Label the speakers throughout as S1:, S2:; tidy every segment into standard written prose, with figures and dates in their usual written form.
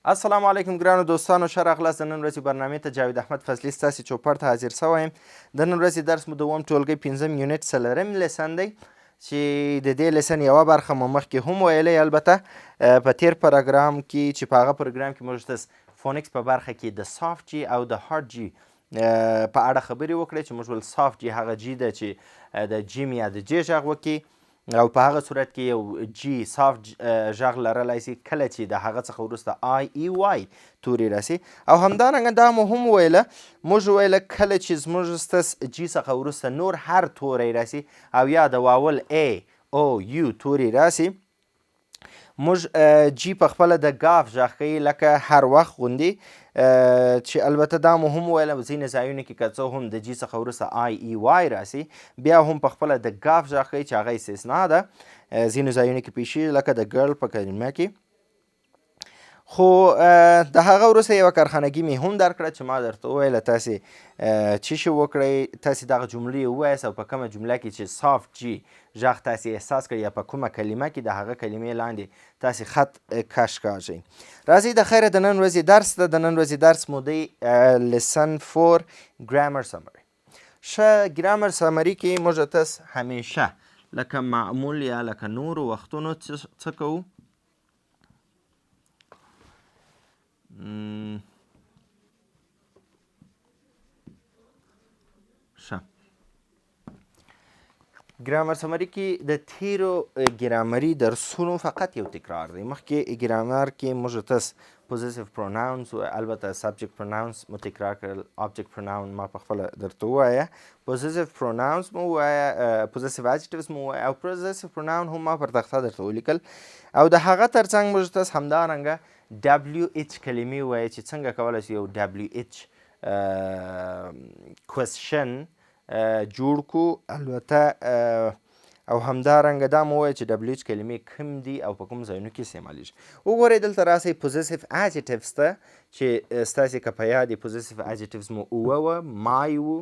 S1: السلام علیکم ګرانو دوستانو، ښه راغلاست. د نن ورځې برنامې ته جاوید احمد فضلي ستاسې چوپړ ته حاضر سوی یم. د نن ورځې درس مو د اووم ټولګي پنځم یونټ څلورم lesson دی، چې د دې lesson یوه برخه مو مخکې هم ویلی، البته په تیر پروګرام کې، چې په هغه پروګرام کې موږ د phonics په برخه کې د soft G او د hard G په اړه خبرې وکړې، چې موږ ول soft G هغه G ده چې د جیم یا د جې غږ وکړي، او په هغه صورت کې یو G soft غږ لرلای سي کله چې د هغه څخه وروسته I E Y توري راسي. او همدارنګه دا مو هم ویله، موږ ویله کله چې زموږ ستس G څخه وروسته نور هر توری راسي او یا د vowel A O U توري راسي، موږ G په خپله د ګاف غږ کوي، لکه هر وخت غوندې، چې البته دا مو هم ویله ځینې ځایونو کې که څه هم د G څخه وروسته I E Y راسي، بیا هم په خپله د ګاف غږ کوي، چې هغه استثنا ده، ځینو ځایونو کې پېښېږي، لکه د girl په کلمه کې. خو د هغه وروسته یوه کارخانګي مې هم درکړه، چې ما درته وویله تاسې چی شي وکړئ، تاسې دغه جملې ووایاست او په کومه جمله کې چې soft G غږ تاسې احساس کړئ یا په کومه کلمه کې، د هغه کلمې لاندې تاسې خط کش کاږئ. راځئ د خیره د نن ورځې درس ته. د نن ورځې درس مو دی lesson 4 grammar summary. ښه، grammar summary کې موږ تاسو همیشه لکه معمول یا لکه نورو وختونو څه کوو؟ ښه، grammar summary کې د تیرو ګرامري درسونو فقط یو تکرار دی. مخکې ګرامر کې موږ تس possessive pronouns و البته subject pronouns مو تکرار کړل، object pronoun ما په خپله درته ووایه، possessive pronouns مو ووایه، possessive adjectives مو ووایه، او possessive pronoun هم ما پر تخته درته ولیکل. او د هغه ترڅنګ موږ تس همدارنګه WH کلمې ووایه، چې څنګه کولی شو یو WH question جوړ کو. البته او همدارنګه دا مو ووایه چې WH کلمې کوم دي او په کوم ځایونو کې استعمالیږي. وګورئ دلته راسئ possessive adjectives ته، چې ستاسې که په یاد دي possessive adjectives مو اووه وه: my وو،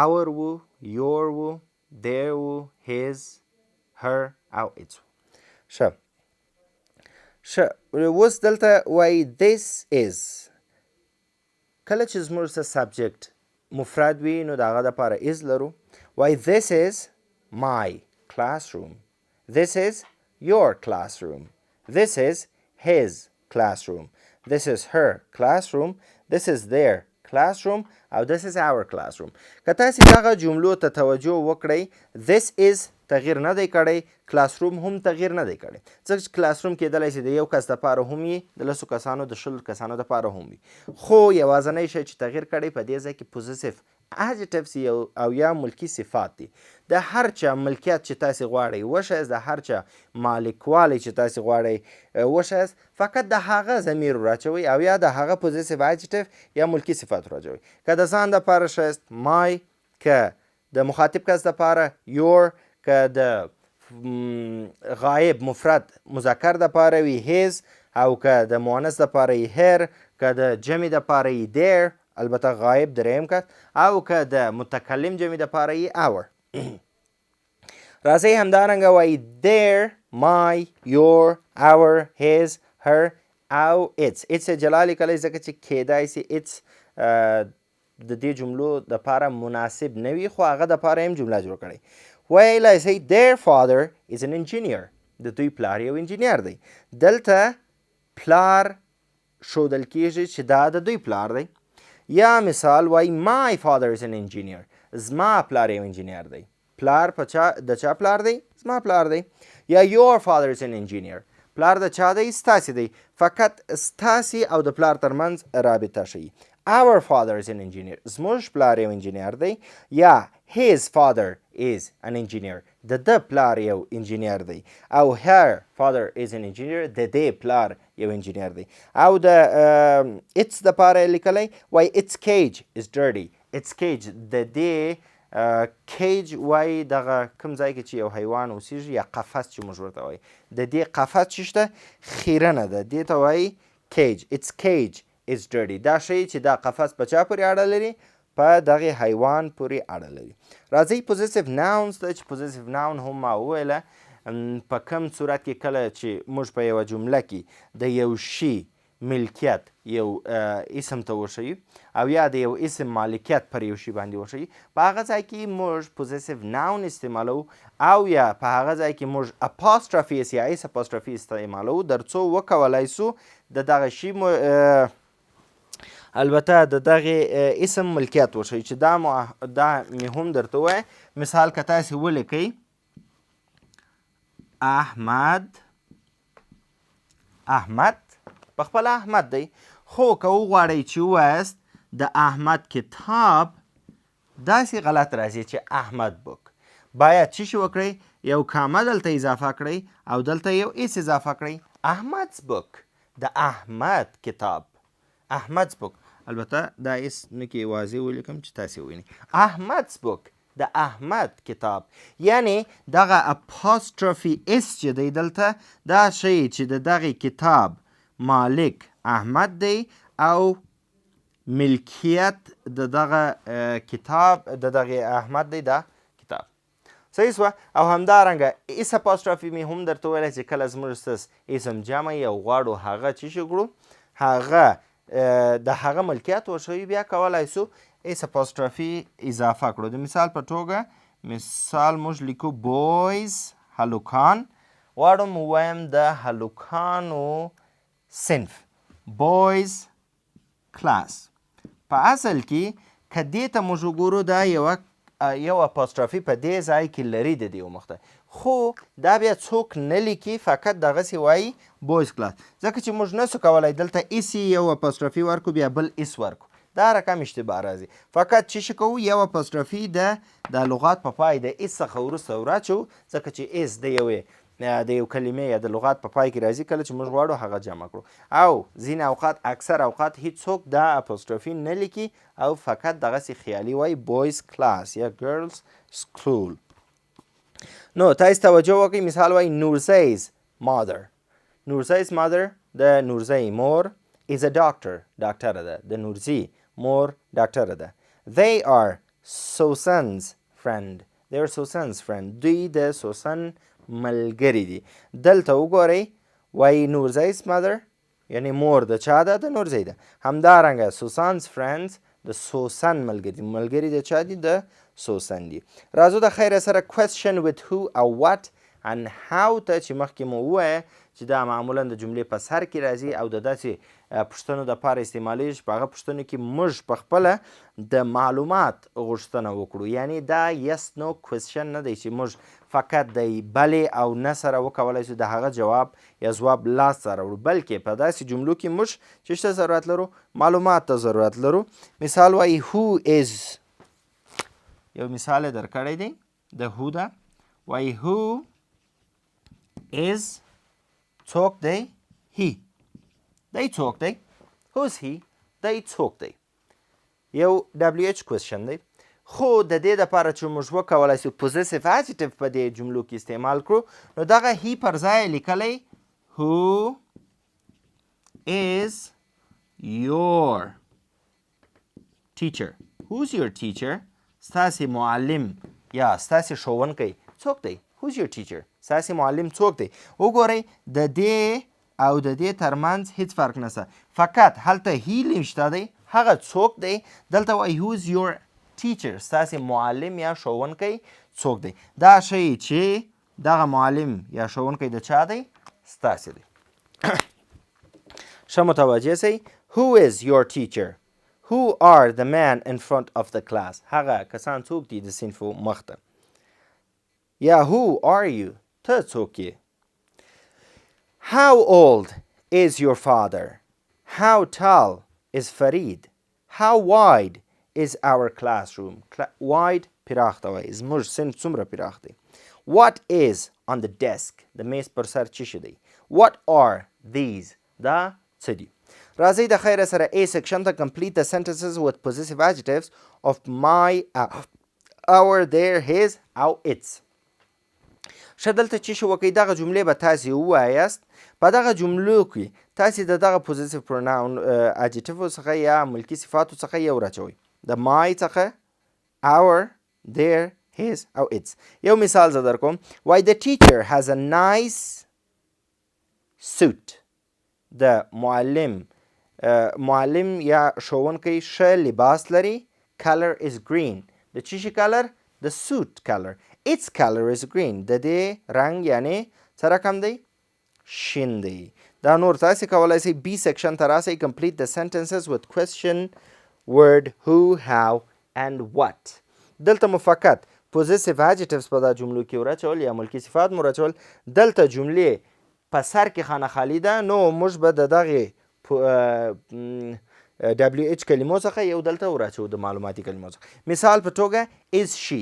S1: our وو، your وو، their وو، his، her او its وو. ښه ښه، اوس دلته وایي this is. کله چې زموږ څه subject مفرد وي، نو د هغه دپاره is لرو. وایي this is my classroom، this is your classroom، this is his classroom، this is her classroom، this is their classroom او this is our classroom. که تاسې دغه جملو ته توجه وکړئ، this is تغییر نه دی کړی، classroom هم تغییر نه دی کړی، ځکه چې classroom کېدلی شي د یو کس دپاره هم وي، د لسو کسانو، د 20 کسانو دپاره هم وي. خو یوازنی شی چې تغییر کړی په دې ځای کې possessive adjectives یو او یا ملکی صفات دي. د هر چا ملکیت چې تاسې غواړئ وښیاست، د هر چا مالکوالی چې تاسې غواړئ وښیاست، فقط د هغه ضمیر وراچوئ او یا د هغه possessive adjective یا ملکی صفات وراچوئ. که د ځان دپاره ښیاست my، که د مخاطب کس دپاره your، که د غایب مفرد مذکر دپاره وي his، او که د مؤنث دپاره یې her، که د جمع دپاره یې their، البته غایب دریم کس، او که د متکلم جمع دپاره یې our. راځئ همدارنګه وایي their، my، your، our، his، her او its. its یې جلا لیکلی ځکه چې کیدای سي its د دې جملو دپاره مناسب نه وي، خو هغه دپاره یې هم جمله جوړ کړی. ویلی سئ their father is an engineer، د دوی پلار یو انجینر دی. دلته پلار ښودل کیږي چې دا د دوی پلار دی. یا مثال وای my father is an engineer، زما پلار یو انجینر دی. پلار په چا، د چا پلار دی؟ زما پلار دی. یا your father is an engineer، پلار د چا دی؟ ستاسې دی. فقط ستاسې او د پلار ترمنځ رابطه ښیي. our father is an engineer، زموږ پلار یو انجینر دی. یا his father is an engineer، د ده پلار یو انجینر دی. او her father is an engineer، د دې پلار یو انجینر دی. او د its دپاره یې لیکلی، وایي its cage is dirty. its cage، د دې cage وایي دغه کوم ځای کې چې یو حیوان اوسیږي یا قفس چې موږ ورته وایي، د دې قفس چې شته خیرنه ده، دې ته وایي cage. its cage is dirty، دا ښیي چې دا قفس په چا پورې اړه لري؟ په دغه حیوان پورې اړه لري. راځئ possessive nouns ته، چې possessive noun هم ما وویله. په کم صورت کې کله چې موږ په یوه جمله کې د یو شي ملکیت یو اسم ته وښیو او یا د یو اسم مالکیت پر یو شي باندې وښیو، په هغه ځای کې موږ possessive noun استعمالوو او یا په هغه ځای کې موږ apostrophe s یا s apostrophe استعمالوو درڅو وکولای سو د دغه شي البته د دغه اسم ملکیت وښیو چې دا مو دا مې هم درته ووایه. مثال که تاسې ولیکئ احمد، احمد په خپله احمد دی، خو که وغواړئ چې ووایاست د احمد کتاب، داسې غلط راځي چې احمد book. باید څه شي وکړئ؟ یو کامه دلته اضافه کړئ او دلته یو s اضافه کړئ، Ahmed's book، د احمد کتاب، Ahmed's book. البته دا s نه کې واضح ولیکم چې تاسې ووینئ، Ahmed's book، د احمد کتاب. یعنی دغه apostrophe s چې دی دلته، دا ښیي چې د دغه کتاب مالک احمد دی او ملکیت د دغه کتاب د دغه احمد دی دا کتاب. صحیح سوه. او همدارنګه s apostrophe مې هم درته وویله چې کله زموږ سس اسم جمع یې او غواړو هغه چې شي کړو، هغه د هغه ملکیت وښیو، بیا کولای سو s apostrophe اضافه کړو. د مثال په توګه مثال موږ لیکو boys، هلکان، غواړم ووایم د هلکانو صنف، boys class. په اصل کې که دې ته موږ وګورو دا یو apostrophe په دې ځای کې لري د دې مخته، خو دا بیا څوک نه لیکي، فقط دغسې وایي boys class، ځکه چې موږ نسو کولای دلته s یو apostrophe ورکو بیا بل s ورکو، دا رقم اشتباه راځي. فقط چې شي کوو یو apostrophe د لغات په پای د s څخه وروسته وراچو، ځکه چې s د یو کلمې یا د لغات په پای کې راځي کله چې موږ غواړو هغه جمع کړو. او ځینې اوقات، اکثر اوقات هیڅوک دا apostrophe نه لیکي او فقط دغسې خیالي وایي boys class یا girls school. نو تاسو توجه وکړئ، مثال وایي Noorzai's mother، Noorzai's mother د نورزی مور is a doctor، ډاکټره ده، د نورزي مور ډاکټره ده. They are Susan's friend، they are Susan's friend، دوی د سوسن ملګری دي. دلته وګورئ وایي Noorzai's mother، یعنی مور د چا ده؟ د نورزی ده. همدارنګه Susan's friends د سوسن ملګری دي، ملګری د چا دي؟ د سوسن دي. راځو د خیره سره question with who او what and how ته چې مخکې مو ووایه چې دا معمولا د جملې په سر کې راځي او د داسې پوښتنو دپاره استعمالیږي چې په هغه پوښتنو کې موږ په خپله د معلومات غوښتنه وکړو. یعنی دا yes no question نه دی چې موږ فقط د بلې او نه سره وکولای شو د هغه جواب یا ځواب لاس ته راوړو، بلکې په داسې جملو کې موږ چې څه ضرورت لرو؟ معلومات ته ضرورت لرو. مثال وایي who is، یو مثال یې درکړی دی د who ده، وایي who is څوک دی؟ he، دی څوک دی؟ who's he، دی څوک دی؟ یو WH question دی، خو د دې دپاره چې موږ وکولای سو possessive adjective په دې جملو کې استعمال کړو، نو دغه he پر ځای لیکلی who is your teacher، who's your teacher، ستاسې معلم یا ستاسې ښوونکی څوک دی؟ who's your teacher، ستاسې معلم څوک دی؟ وګورئ د دې او د دې ترمنځ هیڅ فرق نشته، فقط هلته he نشته دی، هغه څوک دی، دلته وایي who's your teacher، ستاسې معلم یا ښوونکی څوک دی؟ دا ښیي چې دغه معلم یا ښوونکی د چا دی؟ ستاسې دی. ښه متوجه سئ. Who is your teacher؟ Who are the men in front of the class؟ هغه کسان څوک دي د صنف مخته؟ یا who are you؟ ته څوک یې؟ How old is your father؟ How tall is Farid؟ How wide is our classroom؟ Wide پراخ ته وایي، زموږ صنف څومره پراخ دی. What is on the desk؟ د میز پر سر څه شی دی؟ What are these؟ دا څه دي؟ راځئ د خیره سره A section ته. Complete the sentences with possessive adjectives of my, our, their, his او its. ښه دلته چې شو وکئ، دغه جملې به تاسې ووایاست. په دغه جملو کې تاسې د دغه possessive pronoun adjective څخه یا ملکي صفاتو څخه یو راچوئ، د my څخه، our, their, His او its. یو مثال زه درکوم، وای the teacher has a nice suit. د معلم معلم یا ښوونکی ښه لباس لري. Color is green. د چی شي کلر؟ د سوټ کلر. Its color is green. د دې رنګ یعنی څه رقم دی؟ شین دی. دا نور تاسو کولای شئ. بی سیکشن ته راسئ. Complete the sentences with question word who, how and what. دلته مو فقط possessive adjectives په دا جملو کې وراچول یا ملکی صفات مو راچول. دلته جملې په سر کې خانه خالي ده، نو موږ به د دغې WH کلمو څخه یو دلته وراچو، د معلوماتي کلمو څخه. مثال په توګه is she،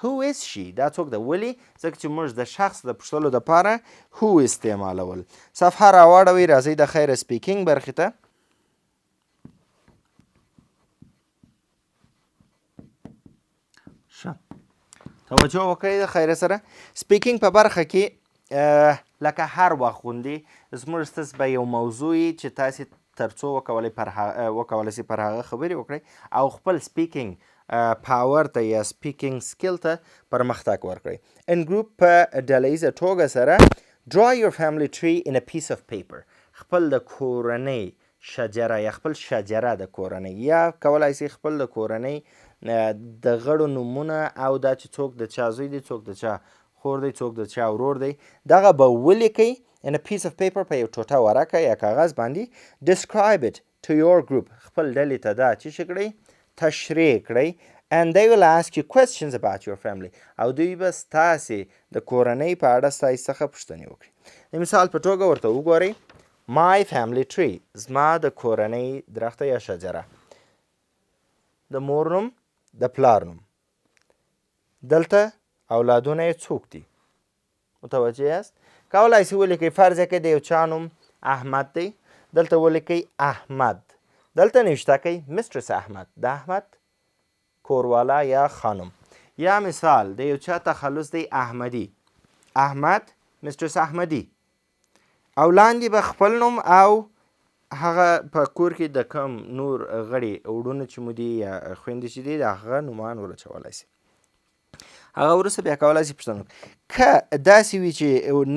S1: who is she، دا څوک ده؟ ولې؟ ځکه چې موږ د شخص د پوښتلو دپاره who استعمالول. صفحه راواړوئ، راځئ د خیره speaking برخې ته. ښه توجه وکړئ د خیره سره. speaking په برخه کې لکه هر وخت غوندې زموږ ستاسو به یو موضوع وي چې تاسې ترڅو وکولای پر وکولای سئ پر هغه خبرې وکړئ او خپل speaking power ته یا speaking skill ته پرمختګ ورکړئ. In group، په ډله ییزه توګه سره، draw your family tree in a piece of paper. خپل د کورنۍ شجره یا خپل شجره د کورنۍ، یا کولای سئ خپل د کورنۍ د غړو نومونه او دا چې څوک د چا زوی دی، څوک د چا خور دی، څوک د چا ورور دی، دغه به ولیکئ in a piece of paper، په یو ټوټه ورقه یا کاغذ باندې. Describe it to your group. خپل ډلې ته دا چې شي کړئ، تشریح کړئ. And they will ask you questions about your family. او دوی به ستاسې د کورنۍ په اړه ستاسې څخه پوښتنې وکړي. د مثال په توګه ورته وګورئ، my family tree، زما د کورنۍ درخته یا شجره. د مور نوم، د پلار نوم، دلته اولادونه یې څوک دي. متوجه یاست؟ کولای سئ ولیکئ، فرض کړئ د یو چا نوم احمد دی، دلته ولیکئ احمد، دلته نوشته کړئ mistress احمد، د احمد کوروالا یا خانم. یا مثال د یو چا تخلص دی احمدي، احمد mistress احمدي، او لاندې به خپل نوم او هغه په کور کې د کوم نور غړي، وړونه چې مو دي یا خویندې چې دي، د هغه نومان ورچولای سي. هغه وروسته بیا کولای سي پوښتنه وکړي. که داسې وي چې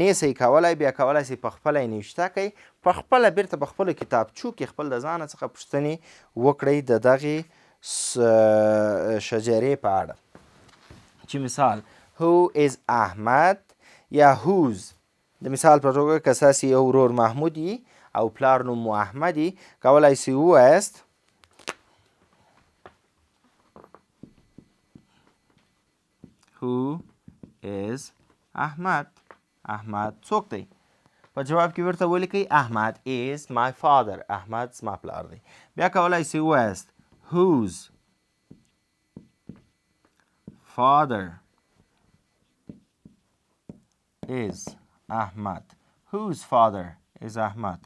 S1: نه سئ کولای، بیا کولای سئ په خپله یې نوشته کړئ، په خپله بیرته په خپلو کتابچو کې خپل د ځانه څخه پوښتنې وکړئ د دغې شجرې په اړه، چې مثال who is احمد یا whose. د مثال په توګه که ستاسې یو ورور محمود یي او پلار نوم مو احمد یي، کولای سئ ووایاست who is احمد، احمد څوک دی؟ په جواب کې ورته ولیکئ احمد is my father، احمد زما پلار دی. بیا کولای سئ ووایاست whose father is احمد، whose father is احمد،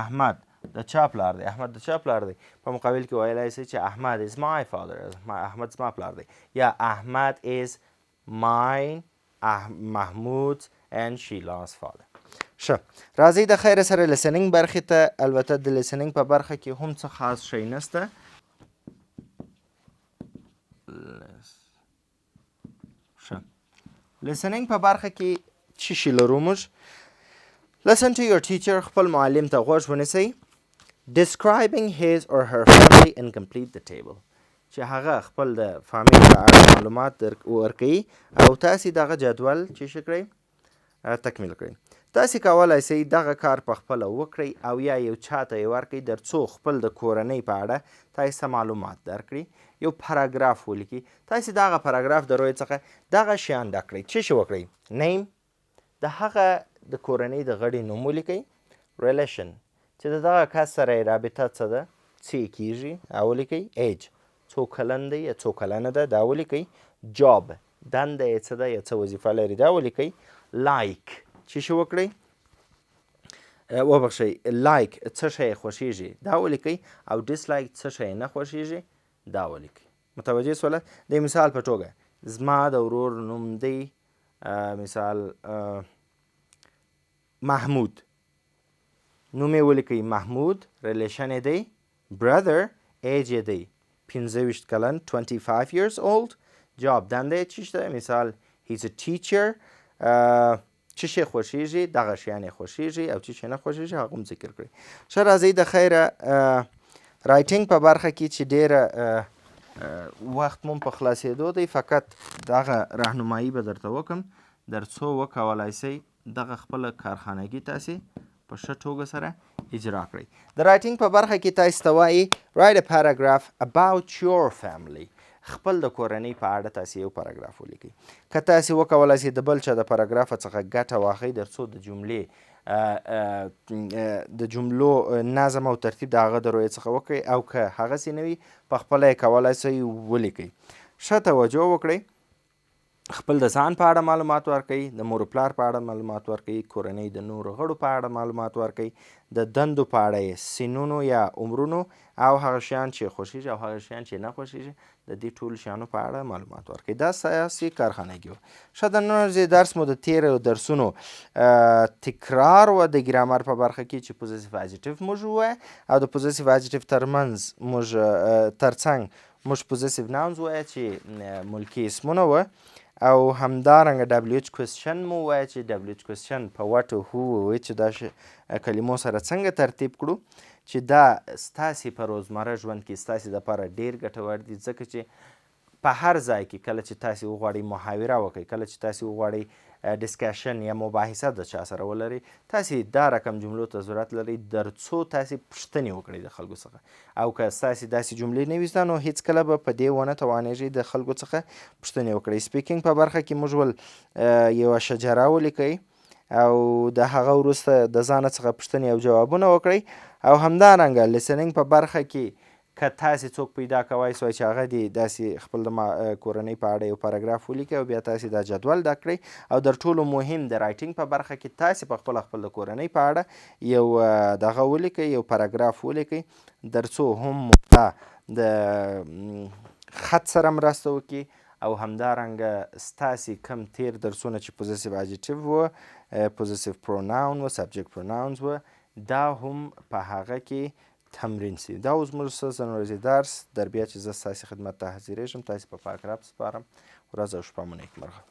S1: احمد د چا پلار دی؟ احمد د چا پلار دی؟ په مقابل کې ویلای سئ چې احمد is my father، احمد زما پلار دی، یا احمد is mine، محمود and Sheila's father. ښه، راځئ د خیره سره listening برخې ته. البته د listening په برخه کې هم څه خاص شی نشته. ښه، listening په برخه کې څه شی لرو موږ؟ Listen to your teacher، خپل معلم ته غوږ ونیسئ، describing his or her family and complete the table. چې هغه خپل د فامیل په اړه معلومات در ورکوي او تاسې دغه جدول چې شي کړئ، تکمیل کړئ. تاسې کولای سئ دغه کار په خپله وکړئ او یا یو چا ته یې ورکړئ در څو خپل د کورنۍ په اړه تاسې ته معلومات درکړي، یو پاراګراف ولیکي. تاسې دغه پاراګراف د روی څخه دغه شیان ډک کړئ. څه شي وکړئ؟ Name، د هغه د کورنۍ د غړي نوم ولیکئ. Relation، چې د دغه کس سره یې رابطه څه ده، څه یې کیږي، هغه ولیکئ. Age، څو کلن دی یا څو کلنه ده، دا ولیکئ. Job، دنده یې څه ده یا څه وظیفه لري، دا ولیکئ. Like، څه شي وکړئ، وبخښئ، like څه شی یې خوښیږي، دا ولیکئ، او dislike څه شی یې نه خوښیږي، دا ولیکئ. متوجه سوله؟ د مثال په توګه زما د ورور نوم دی مثال محمود، نوم یې ولیکئ محمود، relation یې دی brother، age یې دی 25 کلن، 25 years old. job دنده یې چی ده؟ مثال he's a teacher. څه شی خوښیږي؟ دغه شیان یې خوښیږي او څه شی نه خوښیږي هغه هم ذکر کړئ. ښه راځئ د خیره writing په برخه کې چې ډیره وخت مون په خلاصېدو دی، فقط دغه راهنمایي به درته وکم در څو وکولای سئ دغه خپله کارخانګي تاسې په ښه توګه سره اجرا کړئ. د writing په برخه کې تاسې ته وایي write a paragraph about your family. خپل د کورنۍ په اړه تاسې یو پاراګراف ولیکئ. که تاسې وکولای شئ د بل چا د پاراګراف څخه ګټه واخلئ در څو د جملې د جملو نظم او ترتیب د هغه د رویې څخه وکړئ، او که هغسې نه وي په خپله یې کولای شئ ولیکئ. ښه توجه وکړئ، خپل د ځان په اړه معلومات ورکړئ، د مور و پلار په اړه معلومات ورکړئ، کورنۍ د نورو غړو په اړه معلومات ورکړئ، د دندو په اړه یې، سنونو یا عمرونو او هغه شیان چې خوښیږي او هغه شیان چې نه خوښیږي د دې ټولو شیانو په اړه معلومات ورکړئ. دا ستاسې کارخانګي وه. ښه، د نن ورځې درس مو د تېرو درسونو تکرار و د ګرامر په برخه کې چې possessive adjective موږ ووایه او د possessive adjective ترمنځ موږ ترڅنګ موږ possessive nouns ووایه چې ملکي اسمونه وه، او همدارنګه WH question مو ووایه چې WH question په what او who او which دا کلمو سره څنګه ترتیب کړو چې دا ستاسې په روزمره ژوند کې ستاسې دپاره ډیر ګټور دي، ځکه چې په هر ځای کې کله چې تاسې وغواړئ محاوره وکړئ، کله چې تاسې وغواړئ discussion یا مباحثه د چا سره ولرئ، تاسې دا رقم جملو ته ضرورت لرئ در څو تاسې پوښتنې وکړئ د خلکو څخه، او که ستاسې داسې جملې نه وي زده نو هیڅکله به په دې ونه توانیږئ د خلکو څخه پوښتنې وکړئ. speaking په برخه کې موږ ول یوه شجره ولیکئ او د هغه وروسته د ځانه څخه پوښتنې او جوابونه وکړئ، او همدارنګه listening په برخه کې که تاسې څوک پیدا کوای سوای چې هغه دې داسې خپل د کورنۍ په اړه یو پاراګراف ولیکي او بیا تاسې دا جدول ډک کړئ، او در ټولو مهم د writing په برخه کې تاسې په خپله خپل د کورنۍ په اړه یو دغه ولیکئ، یو پاراګراف ولیکئ در څو هم مو دا د خط سره مرسته وکړي، او همدارنګه ستاسې کم تیر درسونه چې possessive adjective و، possessive pronoun و، subject pronouns و، دا هم په هغه کې تمرین سي. دا اوس زموږ نن ورځې درس در بیا چې زه ستاسې خدمت ته حاضرېږم، تاسې په پاک رب سپارم. ورځ او شپه مو نیکمرغه.